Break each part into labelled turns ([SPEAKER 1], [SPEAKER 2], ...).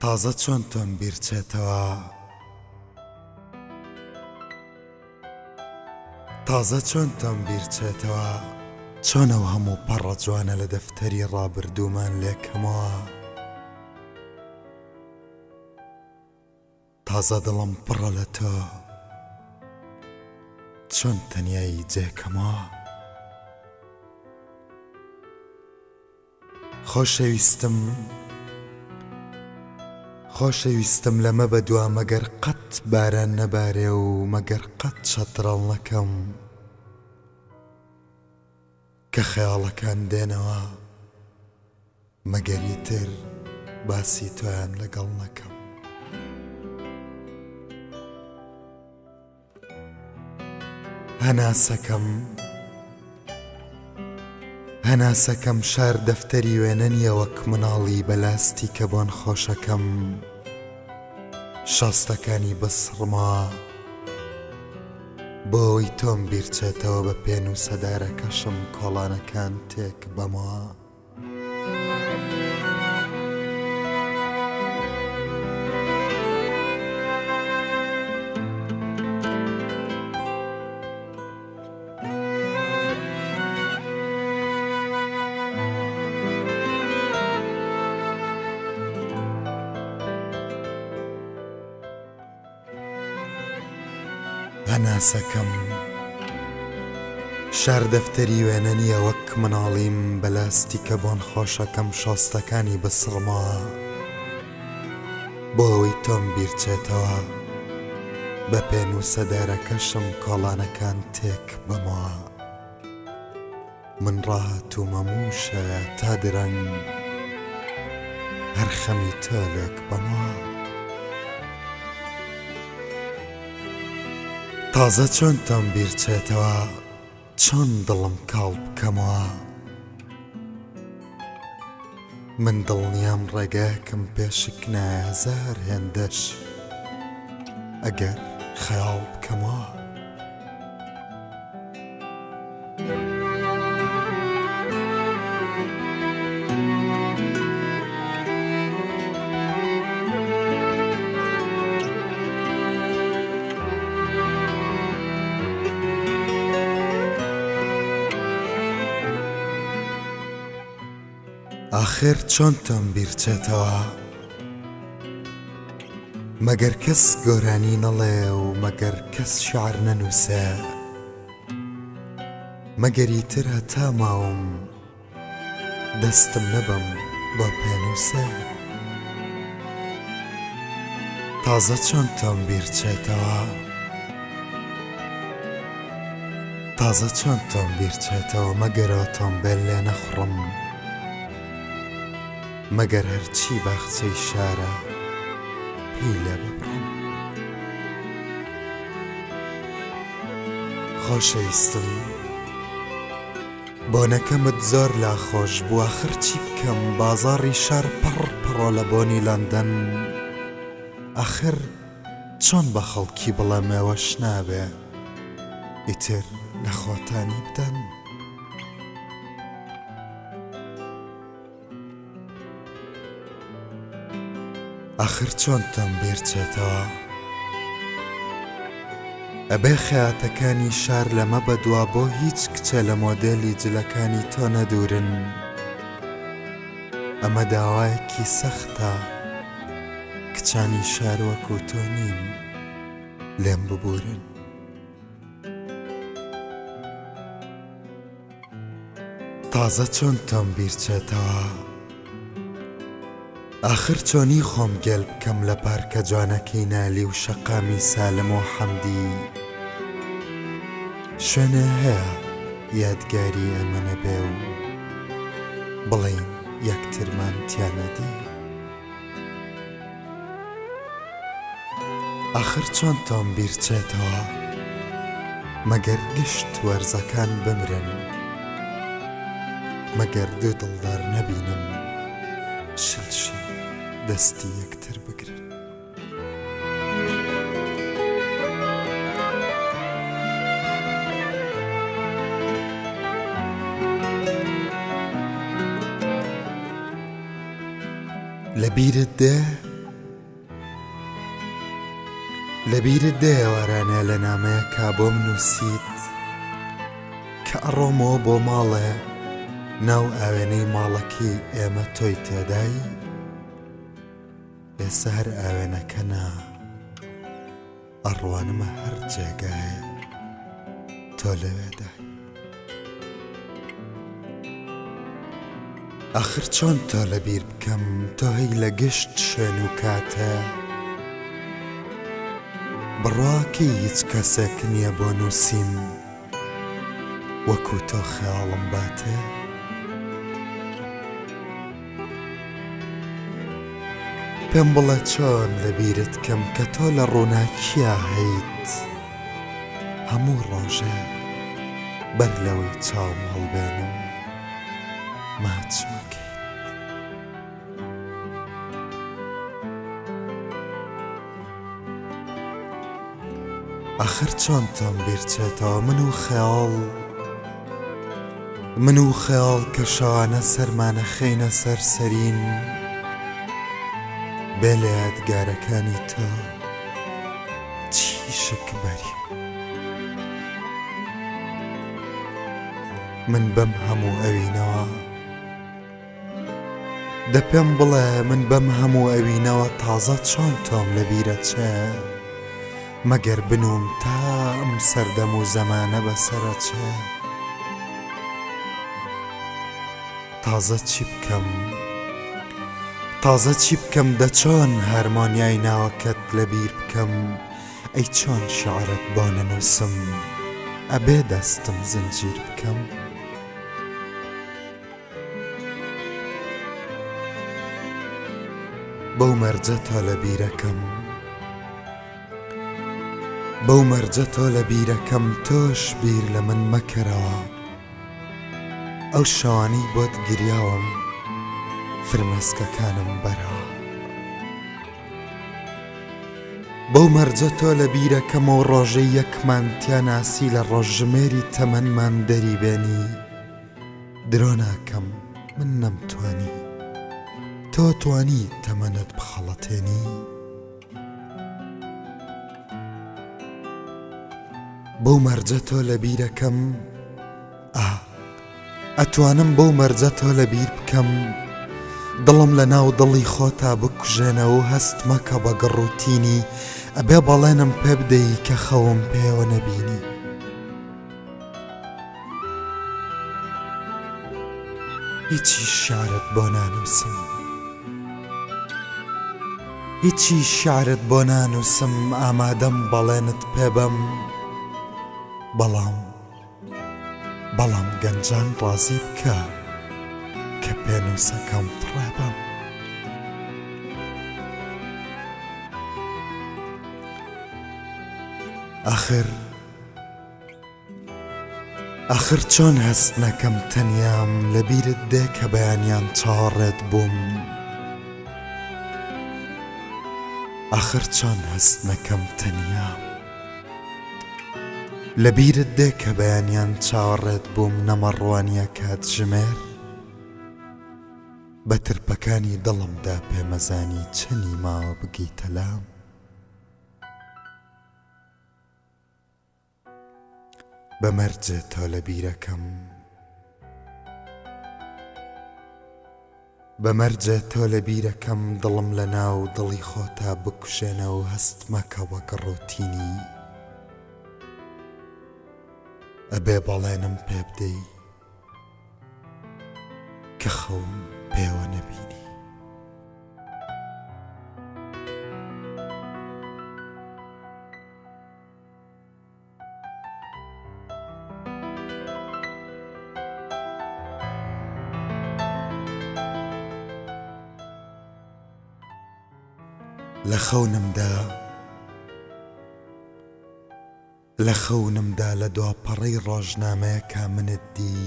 [SPEAKER 1] تازە چۆن تۆم بیر چێتەوە؟ تازە چۆن تۆم بیر چێتەوە؟ چۆن ئەو هەموو پەڕە جوانە لە دەفتەری ڕابردوومان لێکەمەوە؟ تازە دڵم پڕە لە تۆ چۆن تەنیایی جێکەمەوە؟ خۆشەویستم خۆشەویستم لەمە بەدوا مەگەر قەت باران نەبارێ و مەگەر قەت چەترەڵ نەکەم کە خەیاڵەکان دێنەوە مەگەر ئیتر باسی تۆیان لەگەڵ نەکەم. هەناسەکەم هەناسەکەم شار دەفتەری وێنە نییە وەک مناڵی بە لاستیکە بۆن خۆشەکەم شاستەکانی بسڕمەوە بۆ ئەوەی تۆم بیرچێتەوە بە پێنووسە دارەکەشم کۆڵانەکان تێک بەمەوە. هەناسەکەم شار دەفتەری وێنە نییە وەک مناڵیم بە لاستیکە بۆن خۆشەکەم شۆستەکانی بسڕمەوە بۆ ئەوەی تۆم بیرچێتەوە بە پێنووسە دارەکەشم کۆڵانەکان تێک بەمەوە. من ڕاهاتوومە مووشە تا درەنگ هەر خەمی تۆ لێک بەمەوە. تازە چۆن تۆم بیر چێتەوە چۆن دڵم کاڵ بکەمەوە من دڵنیام ڕێگایەکم پێ شک نایە هەزار هێندەش ئەگەر خەیاڵ بکەمەوە. ئاخر چۆن تۆم بیرچێتەوە مەگەر کەس گۆرانی نەڵێ و مەگەر کەس شعر نەنووسێ مەگەر ئیتر هەتا ماوم دەستم نەبەم بۆ پێنووسێ تازە چۆن تۆم بیر چێتەوە تازە چۆن تۆم بیر چێتەوە مەگەر ئۆتۆمبێل لێ نەخوڕم مەگەر هەرچی باخچەی شارە پێی لێ ببڕم. خۆشەویستم بۆنەکەمت زۆر لا خۆش بوو ئاخر چی بکەم بازاڕی شار پڕ پڕە لە بۆنی لەندەن ئاخر چۆن بە خەڵکی بڵێم ئێوەش نابێ ئیتر لە خۆتانی بدەن. ئاخر چۆن تۆم بیر چێتەوە؟ ئەبێ خەیاتەکانی شار لەمە بەدوا بۆ هیچ کچێ لە مۆدێلی جلەکانی تۆ نەدوورن. ئەمە داوایەکی سەختە. کچانی شار وەکو تۆ نین. لێم ببوورن. تازە چۆن تۆم بیر چێتەوە ئاخر چۆنی خۆم گێل بکەم لە پارکە جوانەکەی نالی و شەقامی سالم و حەمدی شوێنێ هەیە یادگاری ئێمە نەبێ و بڵێین یەکترمان تیا نەدی. ئاخر چۆن تۆم بیر چێتەوە مەگەر گشت وەرزەکان بمرن مەگەر دوو دڵدار نەبینم شل شل دەستی یەکتر بگرن. لە بیرت دێ؟ لەبیرت دێ ئێوارانێ لە نامەیەکا بۆم نووسیت کە ئەڕۆمەوە بۆ ماڵێ ناو ئاوێنەی ماڵەکەی ئێمە تۆی تێدای؟ ئێسە هەر ئاوێنەکە نا. ئەڕوانمە هەر جێگایێ تۆ لەوێدای. ئاخر چۆن تۆ لەبیر بکەم تۆ هەی لە گشت شوێن و کاتێ. بڕواکەی هیچ کەسێک نییە بۆ نووسین وەکوو تۆ خەیاڵم باتێ. پێم بڵێ چۆن لە بیرت کەم کە تۆ لە ڕووناکییا هەیت هەموو ڕۆژێ بەر لەوەی چاوم هەڵبێنم ماچمەکەیت. ئاخر چۆن تۆم بیرچێتەوە من و خەیاڵ من و خەیاڵ کە شەوانە سەرمانە خەینە سەر سەرین بێ لە یادگارەکانی تۆ چی شک بەریم من بەم هەموو ئەوینەوە دە پێم بڵێ من بەم هەموو ئەوینەوە تازە چۆن تۆم لە بیرەچێ مەگەر بنووم تا ئەم سەردەم و زەمانە بەسەرەچێ تازە چی بکەم تازە چی بکەم دە چۆن هارمۆنیای ناوەکەت لە بیر بکەم ئەی چۆن شعرت بۆ نەنووسم ئەبێ دەستم زنجیر بکەم. بەو مەرجە تۆ لە بیرەکەم بەو مەرجە تۆ لە بیرەکەم تۆش بیر لە من مەکەرەوە ئەو شەوانەی بۆت گریاوم فرمێسکەکانم بەرەوە بەو مەرجە تۆ لە بیرەکەمەوە ڕۆژەی یەکمان تیا ناسی لە ڕۆژژمێری تەمەنمان دەری بێنی درۆ ناکەم من نەمتوانی تۆ توانی تەمەنت بخەڵەتێنی؟ بەو مەرجە تۆ لە بیرەکەم ئا ئەتوانم بەو مەرجە تۆ لە بیر بکەم دڵم لە ناو دڵی خۆتا بکوژێنەوە و هەست مەکە بە گڕ و تینی ئەبێ بەڵێنم پێ بدەی کە خەوم پێوە نەبینی. هیچی شعرت بۆ نانووسم هیچی شعرت بۆ نانووسم ئامادەم بەڵێنت پێبەم بەڵام بەڵام گەنجان ڕازی بکە کە پێنووسەکەم فڕێبەم. ئاخر ئاخر چۆن هەست نەکەم تەنیام لەبیرت دێ کە بەیانیان چاوەڕێت بووم ئاخر چۆن هەست نەکەم تەنیام لەبیرت دێ کە بەیانیان چاوەڕێت بووم نەمەڕوانیە کاتژمێر بە ترپەکانی دڵمدا پێمەزانی چەنی ماوە بگەیتە لام. بە مەرجێ تۆ لە بیرەکەم بە مەرجێ تۆ لە بیرەکەم دڵم لە ناو دڵی خۆتا بکوژێنە و هەست مەکە وەک ڕۆتینی ئەبێ بەڵێنم پێ بدەی کە خەوم پێوە نەبینی. لە خەونمدا لە خەونمدا لە دواپەڕەی ڕۆژنامەیەکا منت دی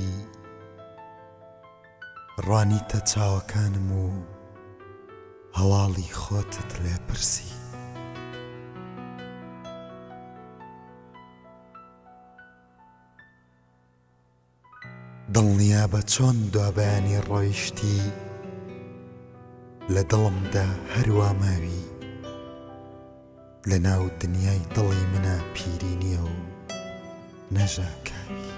[SPEAKER 1] ڕوانیتە چاوەکانم و هەواڵی خۆتت لێ پرسی. دڵنیابە چۆن دوابەیانی ڕۆیشتی لە دڵمدا هەروا ماوی. لە ناو دنیای دڵی منا پیری نییە و نە ژاکاوی.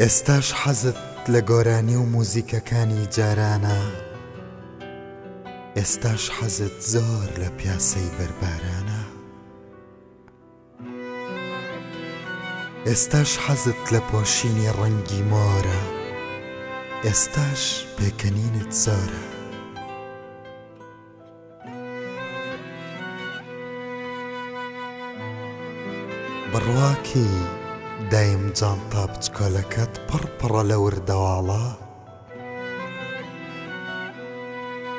[SPEAKER 1] ئێستاش حەزت لە گۆرانی و موزیکەکانی جارانە؟ ئێستاش حەزت زۆر لە پیاسەی بەربارانە؟ ئێستاش حەزت لە پۆشینی ڕەنگی مۆرە؟ ئێستاش پێکەنینت زۆرە؟ بڕواکەی دایم جانتا بچکۆلەکەت پڕ پڕە لە وردەواڵە؟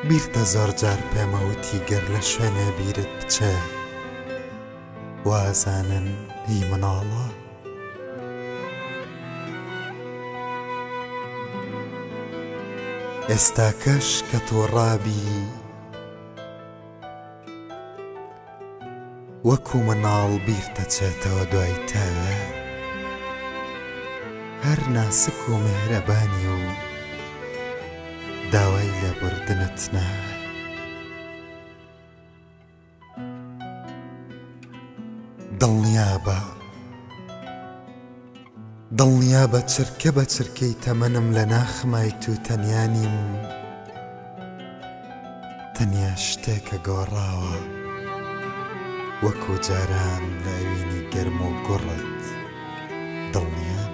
[SPEAKER 1] بیرتە زۆر جار پێمەوتی گەر لە شوێنێ بیرت بچێ وازانن هی مناڵە؟ ئێستاکەش کە توڕابی وەکو مناڵ بیرتەچێتەوە دوای تاوێ هەر ناسک و میهرەبانی و داوای لێبوردنت ناوێ. دڵنیابە دڵنیابە چرکە بە چرکەی تەمەنم لە ناخمایت و تەنیا نیم تەنیا شتێکە گۆڕاوە وەکو جاران لە ئەوینی گەرم و گوڕت دڵنیا نیم.